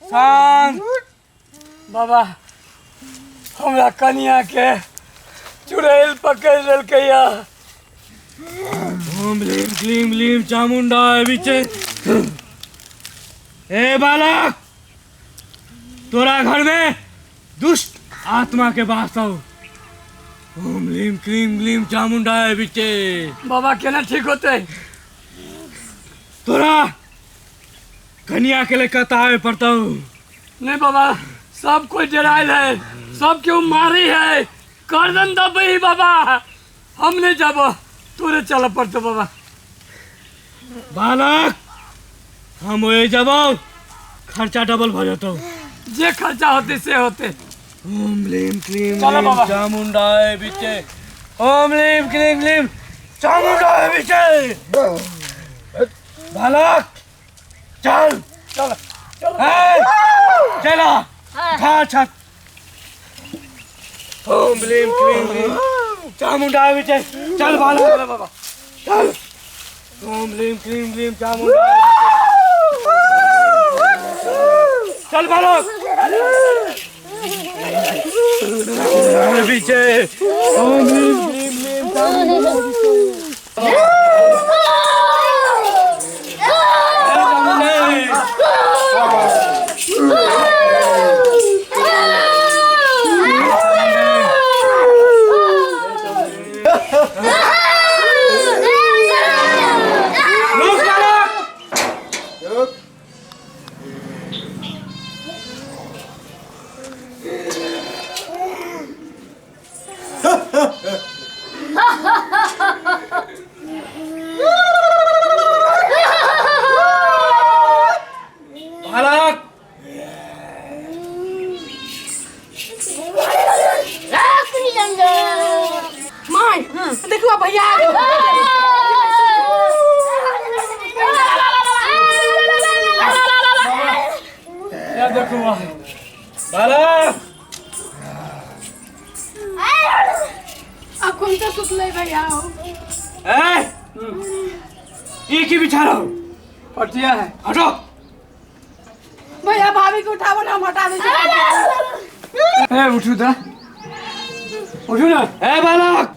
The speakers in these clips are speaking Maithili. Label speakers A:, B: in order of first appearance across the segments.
A: शांत।
B: बाबा हमरा कनिया के चुड़ैल पकड़ लेलकै या।
A: ओम ह्रीम क्लीम लीम चामुंडा विचे। ए बालक, तोरा घर में दुष्ट आत्मा के वास हो। ओम ह्रीम क्लीम लीम चामुंडा विचे।
B: बाबा केना ठीक होते?
A: तोरा कनिया के लिए कता आवे पड़ता।
B: नहीं बाबा, सब कोई डरायल है, सब क्यों मारी है, गर्दन दबे बाबा। हम नहीं जाबो, तोरे चल पड़तो बाबा।
A: बालक हम ओए जाबो, खर्चा डबल भ जतो।
B: जे खर्चा होते से होते।
A: ओम ह्रीम क्लीम
B: चलो
A: ह्रीम
B: बाबा।
A: चामुंडा विचे। ओम ह्रीम क्लीम ह्रीम चामुंडा विचे। बालक चल
B: चल चल।
A: ए, चला खा छत। ओम ह्रीम क्लीम ह्रीम चामुंडा विचे। चल बालक।
B: चलो बाबा
A: चल। ओम ह्रीम क्लीम ह्रीम चामुंडा। चल बालक पीछे। ओम ह्रीम क्लीम ह्रीम चामुंडा। रुक बालक। बालक
C: माय देखो भैया आ गेल।
B: या देखो बाबा।
A: बालक
C: अब कौन सा सुतले भैया हो?
A: ए ये की बिछा रहा हो?
B: पटिया है।
A: हटो।
C: भैया भाभी के उठाबो ना, हम हटा दे।
B: ए उठू दा, उठू ना।
A: ए बालक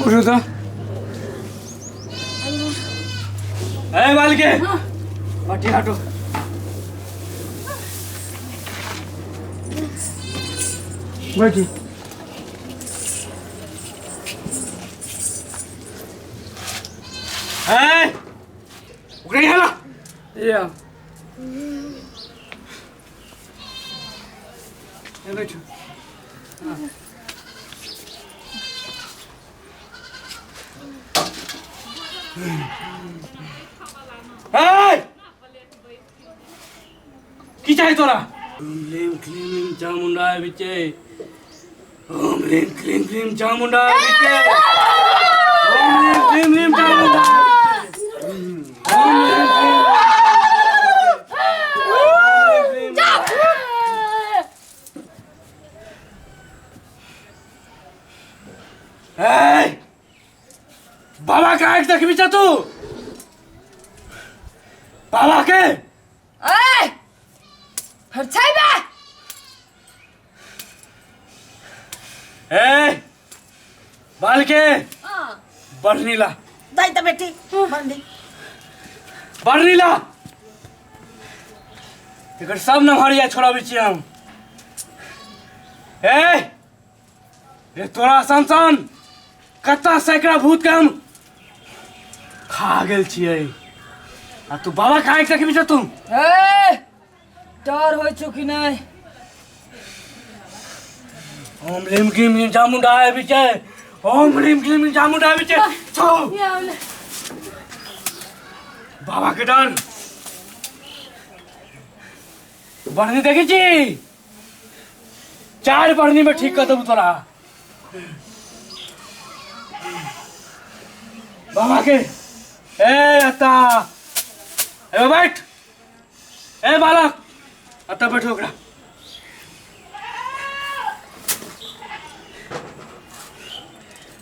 B: उठू दा।
A: ए बालके पटिया हटो।
B: बैठू।
A: ए ओकरा यहाँ ला।
B: या ए बैठू।
A: ए की चाही तोरा? ओम ह्रीम क्लीम ह्रीम चामुंडा विचे। ओम ह्रीम क्लीम ह्रीम चामुंडा विचे। ओम ह्रीम क्लीम ह्रीम चामुंडा। ओम ह्रीम क्लीम ह्रीम। ए बाबा के आँख देखबी छ तू? बाबा के
C: ए हरछाई बा।
A: ए बाल के बढ़नी ला।
D: दाई त बेटी बंदी
A: बढ़नी ला। एकर सब नमहरिया छोड़ाबै छी हम। ए रे तोरा सन सन कत्ता सैकड़ा भूत के हम खा गेल छियै आ तू बाबा के आँखि देखबी छ तू?
C: ए डर होइ छौ कि नहि?
A: ओम ह्रीम क्लीम ह्रीम चामुंडा आबि छै। ओम ह्रीम क्लीम ह्रीम चामुंडा आबि छै। छौ बाबा के डर बढ़नी देखै छी? चार बढ़नी में ठीक कर देबू तोरा। बाबा के ए अत्ता ए बैठ। ए बालक अत्ता बैठो ओकरा।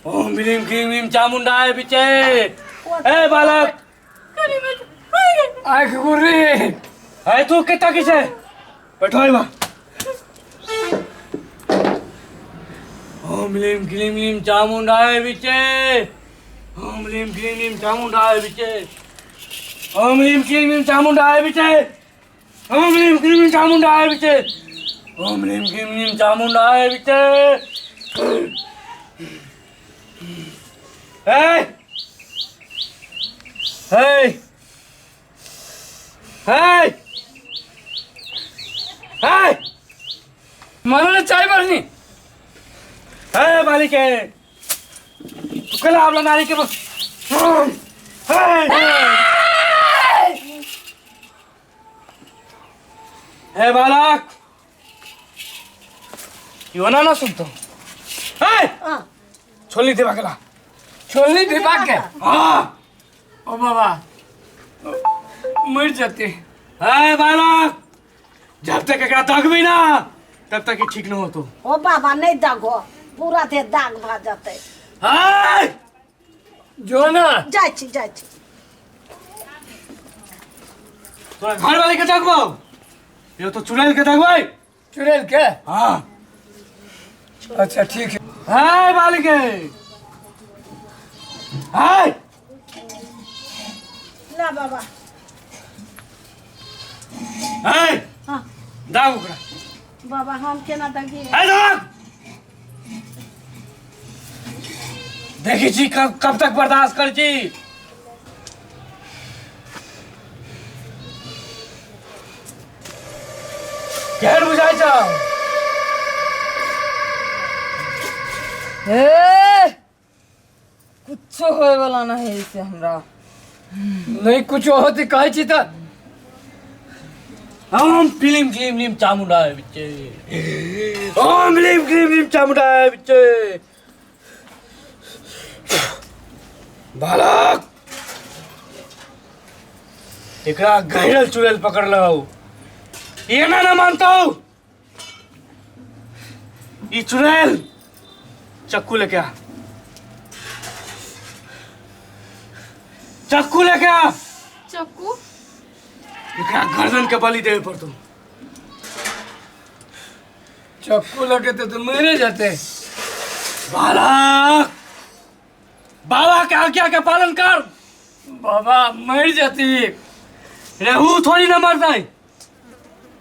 A: ओम ह्रीं क्लीं ह्रीं चामुंडाय विचे। ए बालक,
B: आँख गुर्री।
A: है तू कितना किसे बैठो है वहाँ। ओम ह्रीं क्लीं ह्रीं चामुंडाय विचे। ओम ह्रीं क्लीं ह्रीं चामुंडाय विचे। ओम ह्रीं क्लीं ह्रीं चामुंडाय विचे। ओम ह्रीं क्लीं ह्रीं चामुंडाय विचे। ओम ह्रीं क्लीं ह्रीं चामुंडाय विचे। हे हे हे हे,
B: मरने चाय बरनी।
A: हे बालिके, तू कल आवला नारी के बस। हे हे बालक, यो ना ना सुनतो। हे
D: हाँ।
A: छोलनी देवा केला।
B: छोलनी देवा के?
A: हाँ।
B: ओ बाबा मर जाते।
A: हे बालक, जब तक एकरा दागबी ना तब तक ई ठीक न होतो।
D: ओ बाबा नहीं दागो, पूरा दे दाग भा जते।
A: हे
B: जो ना
D: जाइ छी, जाइ छी।
A: तोरा घर वाले के दागबो, यो तो चुड़ैल के दागबै।
B: चुड़ैल के?
A: हाँ।
B: अच्छा ठीक है।
A: हे बालिके, हे
D: ना बाबा।
A: हे
D: हाँ।
A: दाग ओकरा।
D: बाबा हम केना दागी?
A: हे दाग, देखी छी कब कब तक बर्दाश्त कर छी। केहन बुझाइ छौ?
E: हे कुछो होए वाला नहीं है इससे हमरा।
B: नहीं कुछो होती कहै छी तऽ।
A: ओम क्लीम क्लीम ह्रीं चामुंडाय विच्चे। ओम क्लीम क्लीम ह्रीं चामुंडाय विच्चे। बालक, एकरा गहिरल चुड़ैल पकड़लौ, एना ना मानतौ। ई चुड़ैल चक्कू लेके आ, चक्कू लेके आ।
C: चक्कू?
A: एकरा गर्दन के बलि देवे पड़तौ।
B: चक्कू लगे तो मरे जाते।
A: बालक, बाबा के आज्ञा के पालन कर।
B: बाबा मर जाती।
A: रहू थोड़ी ना मरतै,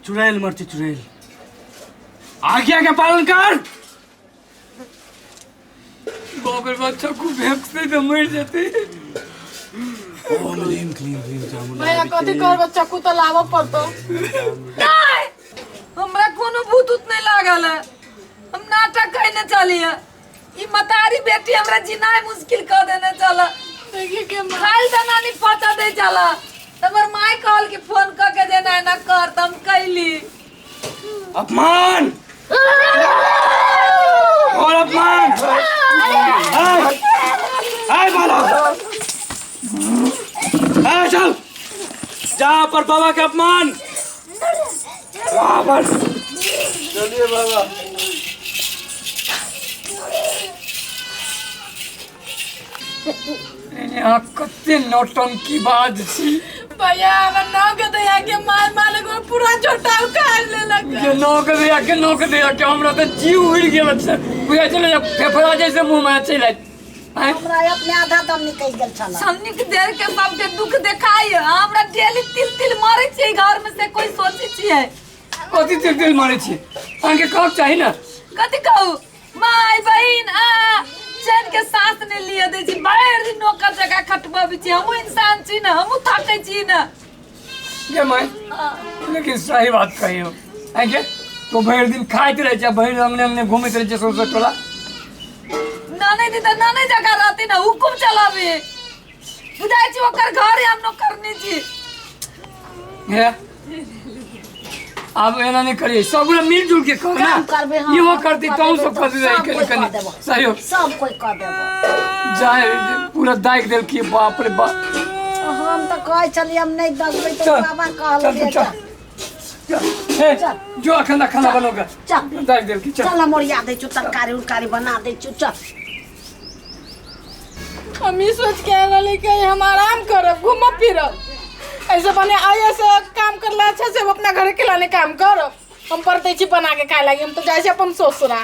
A: चुड़ैल मरती चुड़ैल। आज्ञा के पालन कर।
B: बाप रे बाप, चक्कू फेंकते तो मर जाते।
A: ओम ह्रीं क्लीं ह्रीं चामुंडा।
C: भैया कथी करबो, चक्कू तो लाबऽ पड़तो।
E: नहीं, हमरा कोनो भूत उत नहीं लागल है, हम नाटक कहने चलिए। ई मतारी बेटी हमरा जिनाय मुश्किल कर देने चला।
C: देखिए के
E: खाइल त नानी पचा दे चला। हमर माई कहल कि फोन क के देना ना कर, त हम कैली।
A: अपमान और अपमान। आए बालक, आए चल जा पर बाबा के अपमान वहाँ पर।
B: चलिए बाबा। यहाँ कते नौटंकी बाज छी।
C: भैया हमर नाव के दया के मार मार के पूरा झोटा उखाड़ लेलक।
B: के नौक दया के, नौक दया के, हमरा तऽ जीव उड़ि गेल छै। बुझाइ छलै जे फेफड़ा जैसे मुँह में चलि आयत। आँय?
D: हमरा अपने आधा दम निकलि गेल छल।
E: सन्निक देर के सबके दुख देखाय, हमरा डेली तिल तिल मारै छियै घर में से कोई सोचै छियै।
B: कथी तिल तिल मारै छियै? अहाँके कहक चाही ने।
E: कथी कहू? माय बहिन आ चैन के सांस नहीं लिय दै छी, भरि दिन नौकर जकाँ खटबबै छी। हमहूँ इंसान छी ने, हमहूँ थकै छी ने।
B: गे माय, लेकिन सही बात कहियो आँय तो भरि दिन खाइत रहै छै, भरि अंगने अंगने घुमैत रहै छै सौंसे टोला।
E: नाने दी तऽ नाने जकाँ रहती ने, हुकुम चलाबी। बुझाइ छी ओकर घर हम नौकरनी छी।
B: हे आब एना नहीं करिए, सब गोरा मिलजुल के कर ना।
D: काम करबे हम,
B: इहो करती
D: कर
B: तहु
D: देबै
B: सब कर
D: तऽ
B: देबै,
D: सब
B: कनि
D: कोइ
B: कनि
D: कऽ देबो।
B: सहयोग
D: सब कोइ कऽ देबो।
B: जाए पूरा दागि देलकी, बाप रे बाप।
D: हम तऽ कहै छलियै हम नहि दगबै तऽ
B: चल,
D: बाबा
B: चल
D: कहलकै
B: तू चल। चल, हे,
D: चल।
B: जो अखन खाना बनोगे
D: चल।
B: दागि देलकी। चल
D: चल, हम ओरिया दै छियौ, तरकारी उरकारी बना दै छियौ, चल।
C: हम ई सोच के आयल रहली कि हम आराम करब, घूमब फिरब। ऐसे बने आइ ऐसे काम करला अच्छा से हम अपना घर के लाने काम करब। हम परतै छी बना के खाए लागी, हम तो जाइ छी अपन ससुरा।